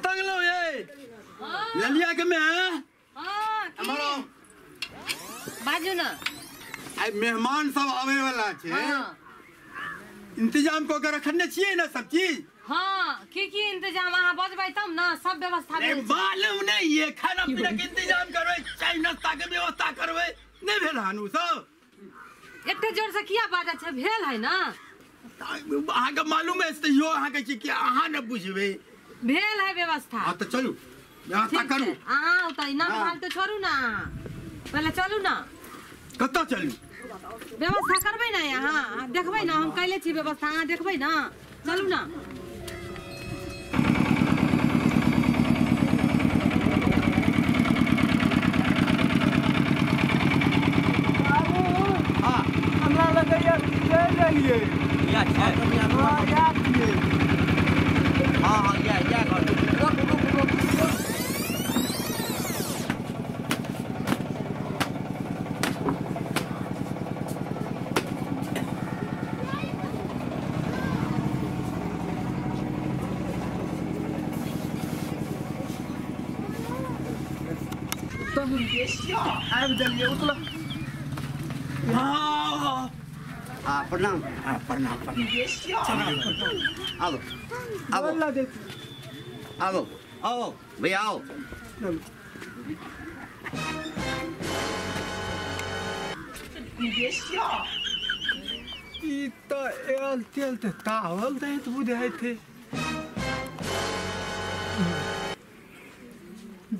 कतऽ गेलौ ये ललिया के में हां हमरो बाजू ना आई मेहमान सब आवे वाला छे। हां इंतजाम को के रखने छियै ना सब चीज। हां की की इंतजाम अहाँ बजबै तब ना सब व्यवस्था भेल। मालूम नहीं ये खाना पीना के इंतजाम करबै चाय नाश्ता के व्यवस्था करबै नहीं भेल हन उ सब। एते जोर से किया बाजै छै भेल है ना अहाँ के मालूम है त यो अहाँ के छी कि अहाँ न बुझबै भेल है व्यवस्था। हां त चलू व्यवस्था करू अहाँ ओतै नाम भाल तो छोड़ू ना पहिले चलू ना। कतऽ चलू व्यवस्था करबै ना यहाँ देखबै ना हम कैले छी व्यवस्था अहाँ देखबै ना चलू ना। हमरा लगैया चलि रहलियै या छै हां या छियै हां हां या या घर रुक रुक रुक आबि देलियै उतल। हाँ प्रणाम। हाँ प्रणाम प्रणाम। आओ आओ आओ आओ भैया आओ। ई तऽ एल तेल तऽ तावल दैत बुझाइ थे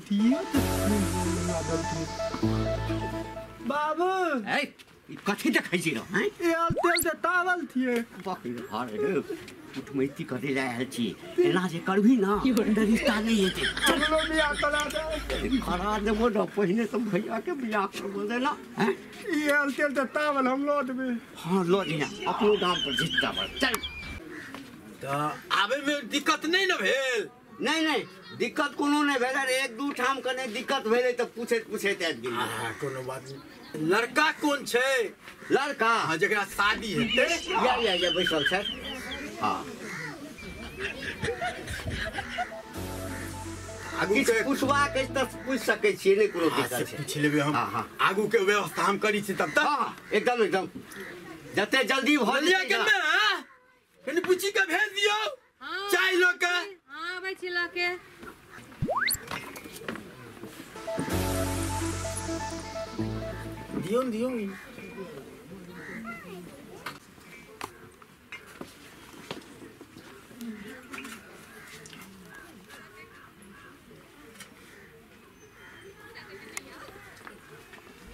दियो तऽ लागल थे बाबू। ए कथी देखै छी रौ? हैं एल तेल तऽ तावल थिए। अरे कुटमैती करे जा आयल छी एना जे करबी ना तऽ रिश्ता नहीं हेतै। हमरो बियाह करा दे। करा देबो न पहिने तऽ भैया के बियाह करबो देना। हैं ई एल तेल तऽ तावल हम लऽ देबै। हाँ लऽ दिना अपनो गाम पर जितना बड़ चल। तऽ आबे में दिक्कत नहीं न भेल? नहीं नहीं दिक्कत कोनो नहीं भेल। एक दू ठाम कने दिक्कत भेलै तऽ पूछैत पूछैत आबि गेलियै। हाँ कोनो बात नहीं। लड़का कौन छै? लड़का हाँ जकरा शादी हेतै। या या या बैसल छै। हाँ आगू के पूछबाक अछि तऽ पूछि सकै छियै नहि कोनो दिक्कत छै। पूछि लेबै हम। हाँ हाँ आगू के व्यवस्था हम करै छी तब तक। हाँ एकदम एकदम जते जल्दी भऽ जेतै ने कनि पूछि के भेज दियौ चाय लऽ के। हाँ आबै छी लऽ के। दियौ दियौ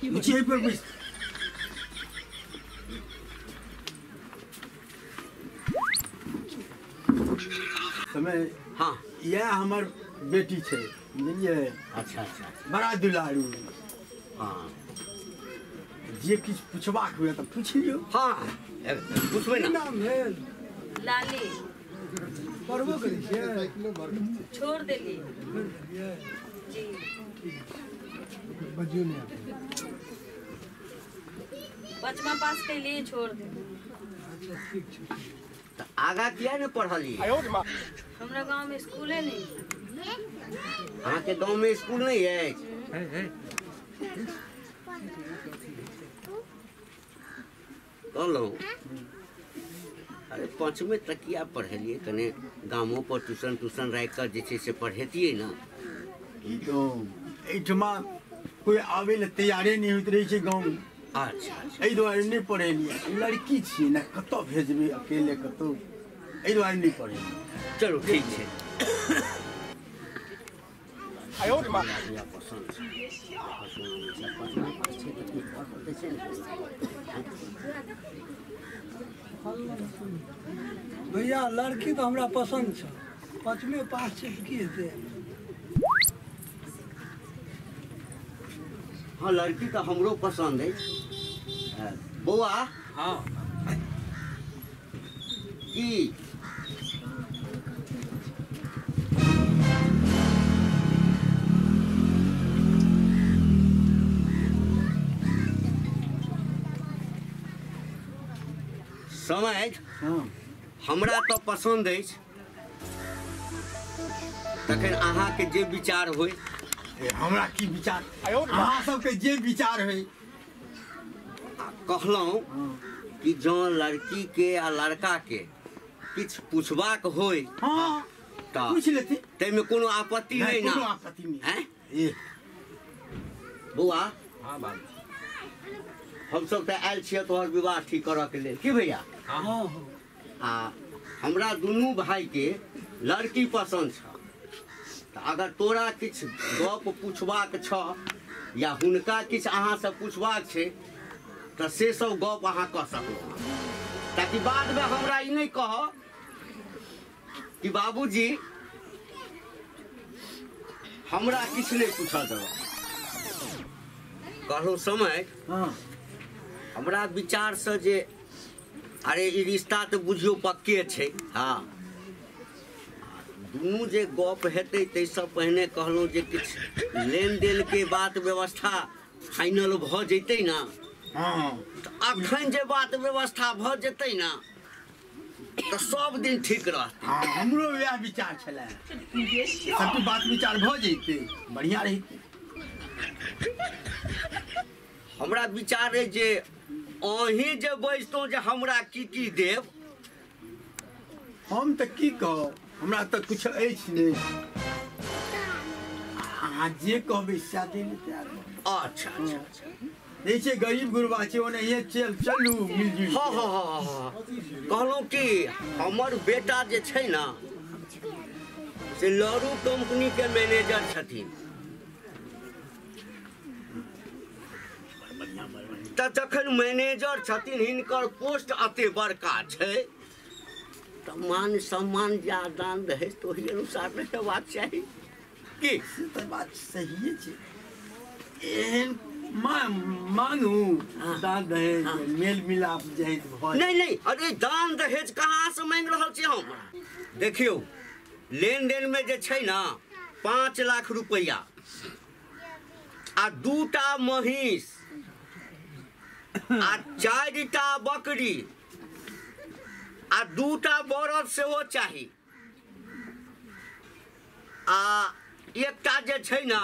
नीचे पर बैस। समय हाँ यह हमर बेटी छै बुझलियै। अच्छा अच्छा बड़ा दुलारू। हाँ जे किछु पूछबाक हुए तऽ पूछि लियौ। हाँ पूछबै ना। नाम भेल? लाली। पढ़बो करै छियै? छोड़ देली जी। बजियौ ने। पाँचवा पास कैलिए छोड़ देली। अच्छा ठीक छै। तऽ आगा किया ने पढ़लियै? हमरा गाँव में स्कूले नहीं। अहाँके गाँव में स्कूल नहीं अछि? कहलहुँ अरे पाँचमे तक किया पढ़ेलियै? कने गामो पर ट्यूशन ट्यूशन राखि कऽ जे छै से पढ़ेतियै ने। की कहूँ एहिठमा कोइ आबै लए तैयारे नहि होइत रहै छै गाँवमे। अच्छा एहि दुआरे नहि पढ़ेलियै। लड़की छियै ने कतऽ भेजबै अकेले कतौ, एहि दुआरे नहि पढ़ेलियै। चलू ठीक छै। पसन्द छै भैया लड़की तऽ हमरा पसन्द छै। पाँचमे पास छै की हेतै? हाँ लड़की तऽ हमरो पसन्द अछि। बौआ हाँ की समझ? हाँ हमरा तऽ पसन्द अछि। तखन अहाँके जे विचार होय। हमरा की विचार, अहाँ सबके जे विचार होय। कहलहुँ कि जँ लड़की के आ लड़का के किछु पूछबाक होय हाँ तऽ पूछ लेती, ताहिमे कोनो आपत्ति नहि ना? कोनो आपत्ति नहि। बौआ हाँ बाबू, हमसब तऽ आयल छियै तोहर विवाह ठीक करऽ के लेल, की भैया? हाँ। आ हमरा दुनू भाई के लड़की पसन्द छ, तऽ अगर तोरा किछु गप पूछबाक छ या हुनका किछु अहाँसँ पूछबाक छै तऽ से सब गप अहाँ कऽ सकलहुँ, ताकि बादमे हमरा ई नहि कहब कि बाबूजी हमरा किछु नहि पूछऽ देबऽ। कहलहुँ समय हाँ हमरा विचारसँ जे अरे ई रिश्ता तऽ बुझियौ पक्के छै। हाँ दुनू जे गप हेतै ताहिसँ पहिने कहलहुँ जे किछु लेनदेनके बात व्यवस्था फाइनल भऽ जेतै ने। हाँ तऽ अखन जे बात व्यवस्था भऽ जेतै ने तऽ सब दिन ठीक रहतै। हाँ हमरो वएह विचार छलै, सबके बात विचार भऽ जेतै, बढ़िआँ रहितै। हमरा विचार अइ जे अहीं जे बजतहुँ जे हमरा की की देब। हम तऽ की कहब, हमरा तऽ किछु अछि नहि, अहाँ जे कहबै सएह दै लए तैयार। अच्छा अच्छा अच्छा, नहि छै गरीब गुरबा छै, ओनाहिए चल चलू मिलजुल। हाँ हाँ हाँ हाँ। कहलहुँ कि हमर बेटा जे छै ने से लरू कंपनीके मैनेजर छथिन, तऽ जखन मैनेजर छथिन हिनकर पोस्ट एते बड़का छै तऽ मान सम्मान जा दान दहेज तऽ ओहि अनुसार ने हेबाक चाही की? से तऽ बात सहिए छै, एहन मांगू दान दहेज मेल मिलाप जे भऽ नहीं नहीं, अरे दान दहेज कहाँ से मांगि रहल छी हम? देखियौ लेन then में जे छै ने 5 लाख रुपैआ आ 2टा महींस आ 4टा बकरी आ 2टा बरद सेहो चाही आ एकटा जे छै ने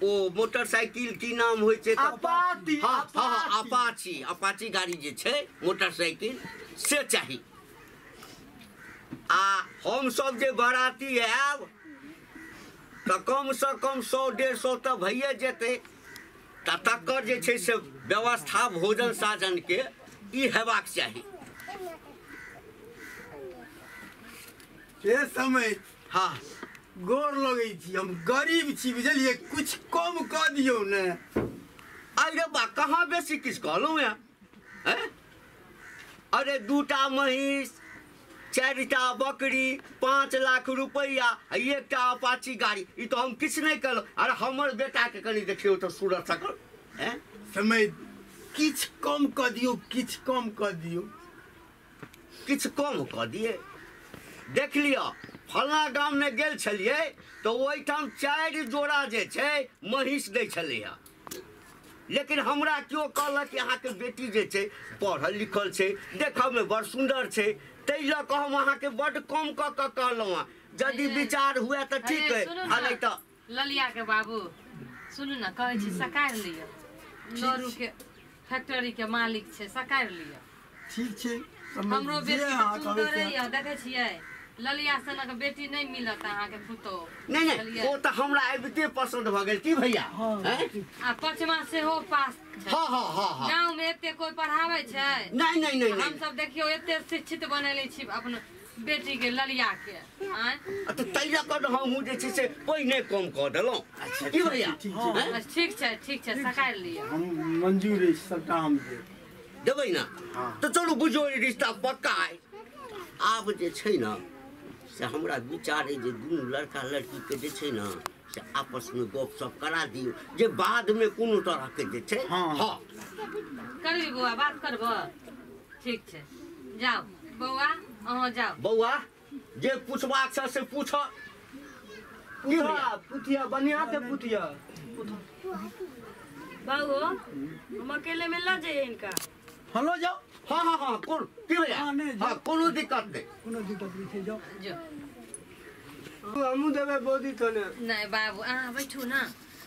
ओ मोटरसाइकिल की नाम होइ छै? अपाची। हाँ हाँ अपाची, अपाची गाड़ी जे छै मोटरसाइकिल से चाही। आ हम सब जे बराती आयब तऽ कम से कम 100-150 तऽ भइए जेतै, तऽ तकर जे छै से व्यवस्था भोजन साजन के ई हेबाक चाही। से समय हाँ गोर लगै छी, हम गरीब छी बुझलियै, कुछ कम कऽ दियौ ने। अरे बा कहाँ बेसी किछु कहलहुँ हैं? अरे 2टा महींस 4टा बकरी 5 लाख रुपैआ आ 1टा अपाची गाड़ी, ई तऽ हम किछु नहि कहलहुँ। अरे हमर बेटाके कनि देखियौ तऽ सूरत सकल। समय किछु कम कऽ दियौ, किछु कम कऽ दियौ, किछु कम कऽ दियै। देख लिअ फलना गाममे गेल छलियै तऽ ओहिठाम 4 जोड़ा जे छै महींस दै छलैए, लेकिन हमरा केओ कहलक कि अहाँके बेटी जे छै पढ़ल लिखल छै, देखऽमे बड़ सुन्दर छै, ताहि लऽ कऽ हम अहाँके बड्ड कम कऽ कऽ कहलहुँ हँ। यदि विचार हुए तऽ ठीक है, आ नहि तऽ ललिया के बाबू सुनू ने, कहै छी सकारि लिअ, लरू के फैक्ट्री के मालिक छै, सकारि लिअ। ठीक छै, हमरो बेटी सुन्दर यऽ, देखै छियै ललिया सनक बेटी नहीं मिलत अहाँके पुतोह। नहीं नहीं, ओ तऽ हमरा आबिते पसंद भऽ गेल की भैया? आ 5वां सेहो पास छै। हाँ हाँ हाँ हाँ। गाँव में एते कोई पढ़ाबै छै? नहीं नहीं नहीं, हम सब देखियौ एते शिक्षित बनेले छी अपन बेटी के ललिया के। आँय तऽ ताहि लऽ कऽ हमहूँ जे छै से पहिने कम कऽ देलहुँ की भैया? ठीक छै ठीक छै, सकारि लिअ, हम मंजूर अछि, सबटा हम देबै ने। तऽ चलू बुझियौ रिश्ता पक्का अइ। आब जे छै ने से हमरा विचार अइ जे दुनू लड़का लड़कीके जे छै ने से आपसमे गपशप करा दियौ, जे बादमे कोनो तरहके जे छै। हाँ करबी बौआ, बात करबऽ? ठीक छै, जाउ बौआ, अहाँ जाउ। बौआ जे पूछबाक छै से पूछ। पूछिया बढ़िया से पूछिया। बाबू हम अकेले में ल जाइए इनका। हाँ लो जाओ। हाँ हाँ हाँ, कौन की भैया? हाँ कोनो दिक्कत नहीं, कोनो दिक्कत नहीं छै, जाओ। जो हमहूँ देबै बौदी थोने। नहीं बाबू अहाँ बैठू ना,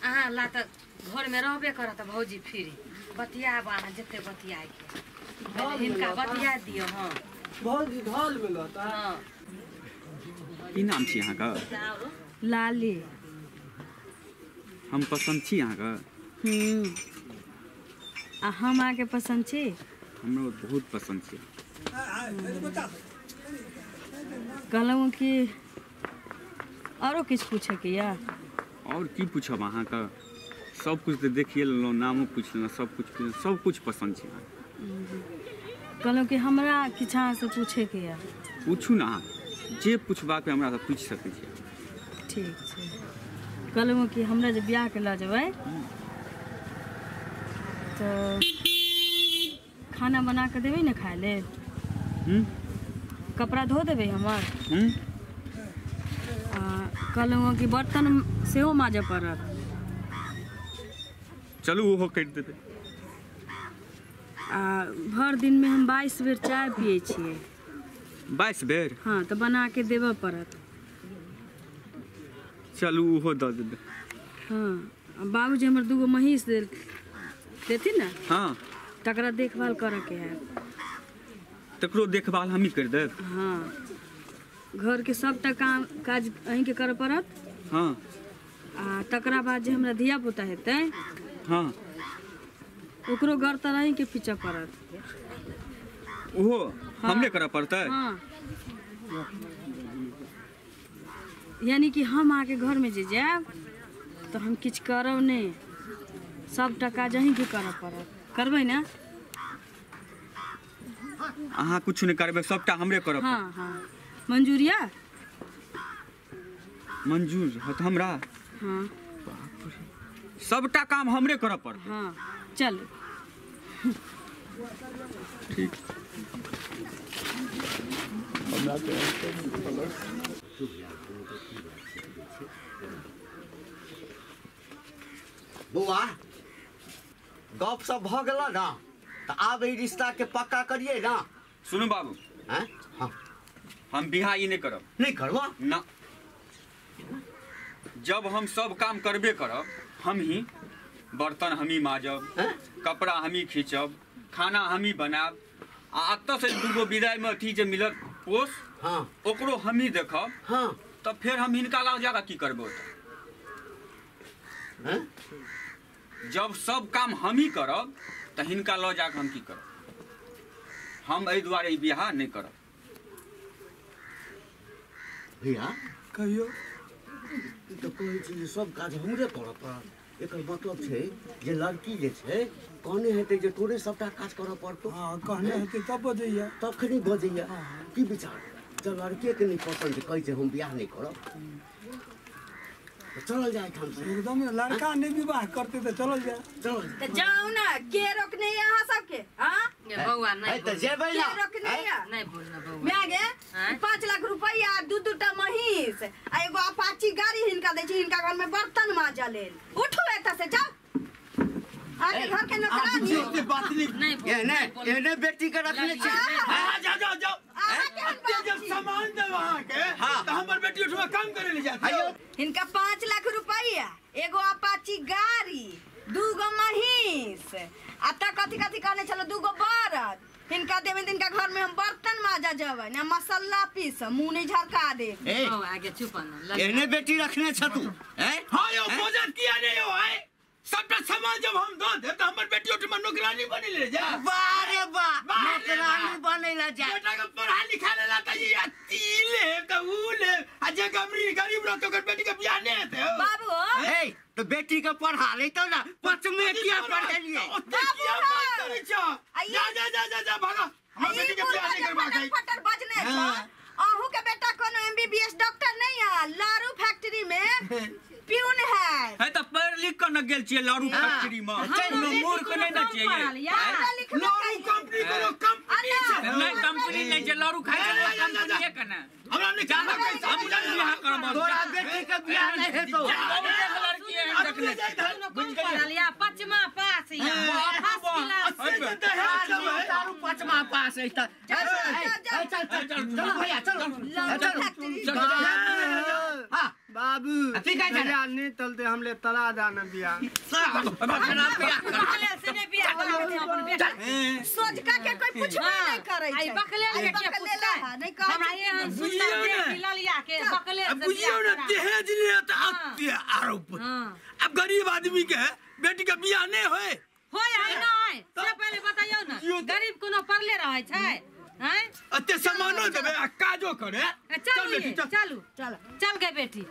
अहाँ ला तऽ घर में रहबे करत भौजी फिरी बतियाब अहाँ जते बतियाए के हिनका बतिया दियौ। हाँ भौजी ढाल मिलत। हाँ की नाम छी अहाँके? लाली। हम पसंद छी अहाँके? आ हम अहाँके पसंद छी? हमरो बहुत पसंद छी। कहलहुँ कि आरो किछु पूछैके यऽ? और की पूछब अहाँके, सब कुछ तऽ देखिए लेलहुँ, नामो पूछि लेलहुँ, सब कुछ सब कुछ पसंद छै। कहलहुँ कि हमरा किछु अहाँसँ पूछैके यऽ। पूछू ने अहाँ, जे पूछबाक हमरा से पूछि सकै छी। ठीक छै। कहलहुँ कि हमरा जे बियाहके लऽ जेबै तऽ खाना बना कऽ देबै ने खाय लेल? कपड़ा धो देबै हमर? आ कहलहुँ कि बर्तन सेहो माजऽ पड़त। चलू ओहो करि देबै। आ भरि दिनमे हम 22 बेर चाय पियै छियै। 22 बेर? हाँ तऽ बना के देबऽ पड़त। चलू ओहो दऽ देबै। हाँ बाबूजी हमर 2 गो महींस देथिन ने? हाँ तकरा देखभाल करऽके है। तकरो देखभाल हमही करि देब। हाँ घरके सबटा काम काज अहीँके करऽ पड़त। हाँ आ तकरा बाद जे हमरा धिया पुता हेतै, हाँ ओकरो घर तर अहीँके खींचऽ पड़त। ओहो हमरे करऽ पड़तै? हाँ यानी कि हम अहाँके घरमे जे जायब तऽ हम किछु करब नहि, सबटा काज अहीँके करऽ पड़त। करबै ने? अहाँ कुछ नहि करबै, सबटा हमरे करऽ पड़त। हाँ हाँ मंजूर यऽ? मंजूर हत हमरा? हाँ सबटा काम हमरे करऽ पड़तै। हाँ चलू ठीक। बौआ गप सब भऽ गेल ना, तऽ आब एहि रिश्ता के पक्का करिए ना। सुनू बाबू, हैं? हाँ हम बियाह ई नहीं करब। नहीं करबा? ना, जब हम सब काम करबे करब, हम ही बर्तन हम ही माजब, कपड़ा हम ही खींचब, खाना हम ही बनाब, आ एतऽ से 2 गो विदाई में अथी जे मिलत पोस, हाँ ओकरो हम ही देखब। हाँ तब फिर हम हिनका लग जाकर की करबो? जब सब काम हम ही करब तऽ हिनका लऽ जाकर हम की करब? हम एहि दुआरे ई बियाह नहीं करब। भैया कहियो तऽ कहै छी जे सब काज हमरे करऽ पड़त, एकर मतलब छै जे लड़की जे छै कहने हेतै जे तोरे सबटा काज करऽ पड़तौ। हाँ कहने हेतै तब बजैया, तखनी बजैया। की विचार? जब लड़के के नहीं पसंद छै, कहै छै हम बियाह नहीं करब, चलल जाए एहिठाम से। एकदम लड़का नहीं विवाह करते तऽ चलल जाए। चलल तऽ जाउ ना, के रोकने यऽ अहाँ सबके? हाँ बौआ नहीं तऽ जेबै ना, के रोकने यऽ? नहीं बोल ना बौआ। माय गे 5 लाख रुपैया, 2-2 टा महींस आ एगो अपाची गाड़ी हिनका दै छी, हिनका घर में बर्तन माजऽ लेल। उठू एतऽ से जाउ, अहाँके घर के नौकरानी। नहीं एहने एहने बेटी के रखने छी। हाँ जाओ जाओ जाओ, जब सामान देब अहाँके तऽ हमर बेटी ओठमा काम करे ले जात। हिनका 5 लाख रुपैया, एगो अपाची गाड़ी, 2 गो महींस आ त कथी कथी कहने छलो, 2 गो बरद हिनका देबै। हिनका घर में हम बर्तन माजा जेबै ना, मसाला पीस मुँह नहीं झरका देब। आगे चुप ना, एहने बेटी रखने छ तू? हैं? हाँ यो बजट किया नहीं हो आए? सबटा सामान जब हम दऽ देब तऽ हमर बेटी ओठमा नौकरानी बनै ले जा। वाह रे वाह, नौकरानी बनै ले जा। बेटा के पढ़ा लिखा लेला तऽ ई लेब तऽ ऊ लेब, आ जे गरीब रहत ओकर बेटी के बियाह नहि हेतै। बाबू ए तो बेटी के पढ़ा लेतौ ना, पचमे किया पढ़ेलियै? ओते किया बात करै छ? जा जा जा जा जा भागा, हमर बेटी के बियाह नहि करबाक है। फटर बजने छ। अहू के बेटा कोनो एमबीबीएस डॉक्टर नहीं है, लारू फैक्ट्री में प्यून है। है तऽ पढ़ लिख कऽ न गेल छियै लारू फैक्ट्री में, कोनो मूर्ख नहि न छियै। लारू कंपनी कोनो कंपनी छै? नहीं कंपनी नहीं छै, लारू खाइ छै कंपनी के ने। हमरा नहीं जाना कैसे हम बियाह करब। तोरा बेटी के बियाह नहीं हेतौ। लड़की एहन रखने पढ़ल या 5वां पास या फर्स्ट क्लास। तारू 5वां पास है त। चल चल चल चल भैया चलो चलो। बाबू की कहै छै? भैया नहीं तलते हमले तला दाना बिया बकलेल से नहीं बियाह होय छै अपन बेटा सोझका के कोई पूछबे नहीं करै आई छै बकलेल के के बकलेला पूछतै है, नहीं कहै हमरा एहन सुंदर बुझियौ ने। बेटी ललिया के बकलेल अब से बुझियौ बियाह ने करा। दहेज ले तऽ अते आरोप हाँ। अब गरीब आदमी के बेटी के बियाह नहीं होय होय है नहीं से पहले बताइयो ना गरीब कोनो पढ़ले रहै छै हैं अते सामानो देबै आ काजो करे चलू बेटी ये, चल चलू चल चल गए बेटी।